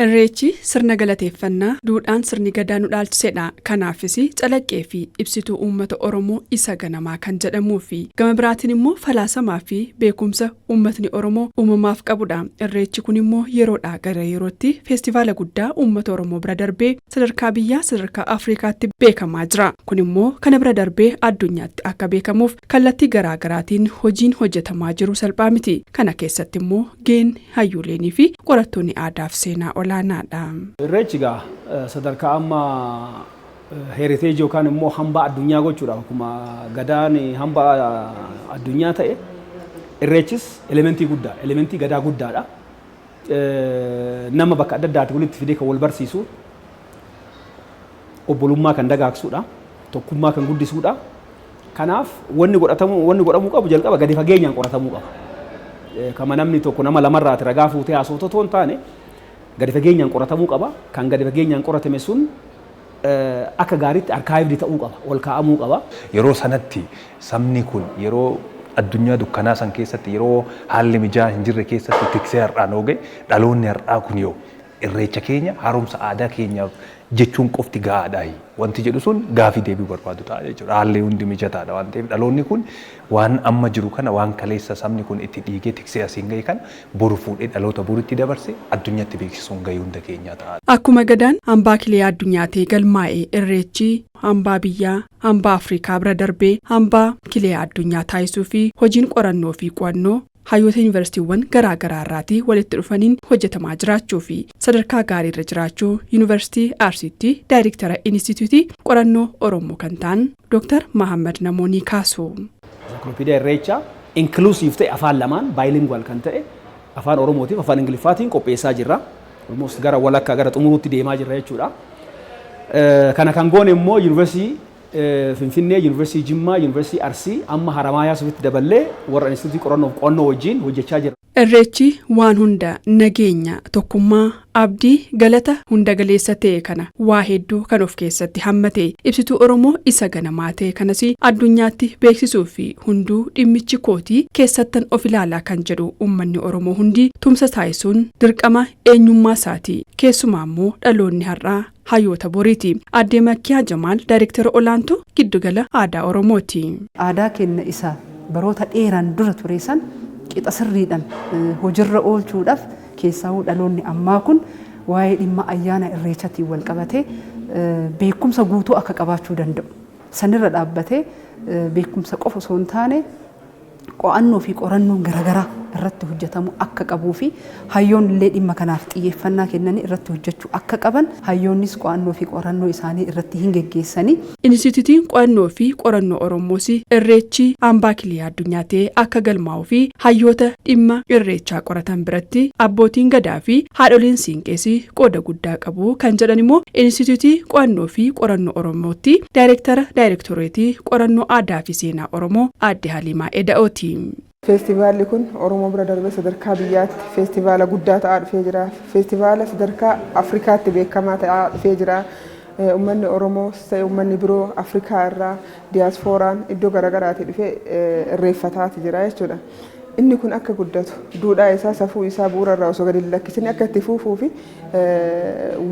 Irreechi sirna galateeffannaa duudhaan sirni gadaa nu dhaalchisedha. Kanaafis calaqqee fi ibsituu uummata Oromoo isa ganamaa kan jedhamuu fi gama biraatiin immoo falaasamaa fi beekumsa uummatni Oromoo uumamaaf qabudha. Irreechi kun immoo yeroodhaa gara yerootti feestivaala guddaa uummata Oromoo bira darbee sadarkaa biyyaa, sadarkaa Afrikaatti beekamaa jira. Kun immoo kana bira darbee addunyaatti akka beekamuuf kallattii garaa garaatiin hojiin hojjetamaa jiru salphaa miti. Kana keessatti immoo gaheen hayyuuleenii fi qorattoonni aadaa fi seenaa olaanaadha. Irreechi egaa sadarkaa amma heritage yookaan immoo hambaa addunyaa gochuudhaaf, akkuma gadaan hambaa addunyaa ta'e, irreechis elementii guddaa, elementii gadaa guddaadha. Nama bakka adda addaatti walitti fidee kan wal barsiisu, obbolummaa kan dagaagsuudha, tokkummaa kan guddisuudha. Kanaaf wanni godhatamu, wanni godhamuu qabu, jalqaba gadi fageenyaan qoratamuu qaba. Kama namni tokko nama lamarraati ragaa fuutee haasoftu otoo hin taane, gadi fageenyaan qoratamuu qaba. Kan gadi fageenyaan qoratame sun akka gaariitti archived ta'uu qaba, ol kaa'amuu qaba. Yeroo sanatti sabni kun yeroo addunyaa dukkanaa san keessatti, yeroo haalli mijaa hin jirre keessatti tiksee har'aan oogee, dhaloonni har'aa kun yoo irreecha keenya haaromsa aadaa keenyaaf jechuun qofti gahaadha wanti jedhu sun gaafii deebii barbaadu ta'a jechuudha. Haalli hundi mijataadha waan ta'eef, dhaloonni kun waan amma jiru kana, waan kaleessa sabni kun itti dhiigee tiksee asiin gahe kana, boru fuudhee dhaloota boritti dabarse addunyatti beeksisuun gahee hunda keenyaa ta'a. Akkuma gadaan hambaa kilee addunyaa ta'e galmaa'e, irreechi hambaa biyyaa, hambaa Afrikaa bira darbee hambaa kilee addunyaa taasisuu fi hojiin qorannoo fi qo'annoo hayyoota yuunivarsiitiiwwan garaa garaa irraatii walitti dhufaniin hojjetamaa jiraachuu fi sadarkaa gaarii irra jiraachuu Yuunivarsiitii Arsiitti daayirektara Inistituutii Qorannoo Oromoo kan ta'an Dr. Mahammad Namoonii kaasu. Encyclopedia Irreechaa inclusive ta'e, afaan lamaan bilingual kan ta'e, afaan Oromootiif afaan Ingiliffaatiin qopheessaa jirra. Almost gara walakkaa, gara xumuruutti deemaa jirra jechuudha. Kana kan goone immoo Yuunivarsiitii Finfinnee, Yuunivarsiitii Jimmaa, Yuunivarsiitii Arsii, amma Haramaayaa ofitti daballee warra Inistituutii Qorannoof Qo'annoo wajjin hojjechaa jirra. Irreechi waan hunda, nageenya, tokkummaa, abdii, galata hunda galeessa ta'e kana waa hedduu kan of keessatti hammate, ibsituu Oromoo isa ganamaa ta'e kanas addunyaatti beeksisuu fi hunduu dhimmichi kootii keessattan of ilaalaa kan jedhu uummanni Oromoo hundi tumsa taasisuun dirqama eenyummaa isaati. Keessumaa immoo dhaloonni har'aa hayyoota boriiti. Addee Makkiyaa Jamaal daayirektara olaantuu Giddugala Aadaa Oromooti. Aadaa keenya isa baroota dheeraan dura ture san qixa sirriidhaan hojiirra oolchuudhaaf, keessaawuu dhaloonni ammaa kun waa'ee dhimma ayyaana irreechaatiin wal qabatee beekumsa guutuu akka qabaachuu danda'u. Sanirra dhaabbatee beekumsa qofa osoo hin taane, qo'annoo fi qorannoon garaagaraa irratti hojjetamu akka qabuu fi hayyoonni illee dhimma kanaaf xiyyeeffannaa kennanii irratti hojjechuu akka qaban, hayyoonnis qo'annoo fi qorannoo isaanii irratti hin geggeessanii. Inistituutiin Qo'annoo fi Qorannoo Oromoos irreechi hambaa kilee addunyaa ta'ee akka galmaa'uu fi hayyoota dhimma irreechaa qoratan biratti abbootiin gadaa fi haadholiin siinqees qooda guddaa qabu kan jedhan immoo Inistituutii Qo'annoo fi Qorannoo Oromootti daayirektara daayirektoreetii qorannoo aadaa fi seenaa Oromoo Aadde Haliimaa Eda'ooti. Feestivaalli kun Oromoo bira darbee sadarkaa biyyaatti feestivaala guddaa ta'aa dhufee jira. Feestivaala sadarkaa Afrikaatti beekamaa ta'aa dhufee jira. Uummanni Oromoo ta'e uummanni biroo Afrikaa irraa diyaaspooraan iddoo garaagaraatii dhufee irreeffataati jira jechuudha. Inni kun akka guddatu, duudhaa isaa, safuu isaa bu'uura irraa osoo gadi hin lakkisin akka itti fufuu fi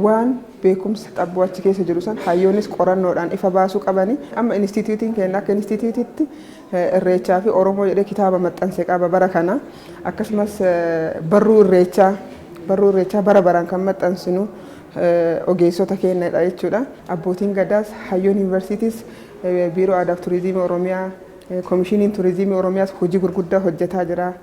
waan beekumsa xabboo achi keessa jiru san hayyoonnis qorannoodhaan ifa baasuu qabani. Amma inistituutiin keenya akka inistituutiitti irreechaa fi Oromoo jedhee kitaaba maxxanse qaba bara kana. Akkasumas barruu irreechaa bara baraan kan maxxansinu ogeessota keenyadha jechuudha. Abbootiin gadaas, hayyoon yuunivarsiitiis, Biiroo Aadaa fi Turizimii Oromiyaa, Koomishiniin Turizimii Oromiyaas hojii gurguddaa hojjetaa jira.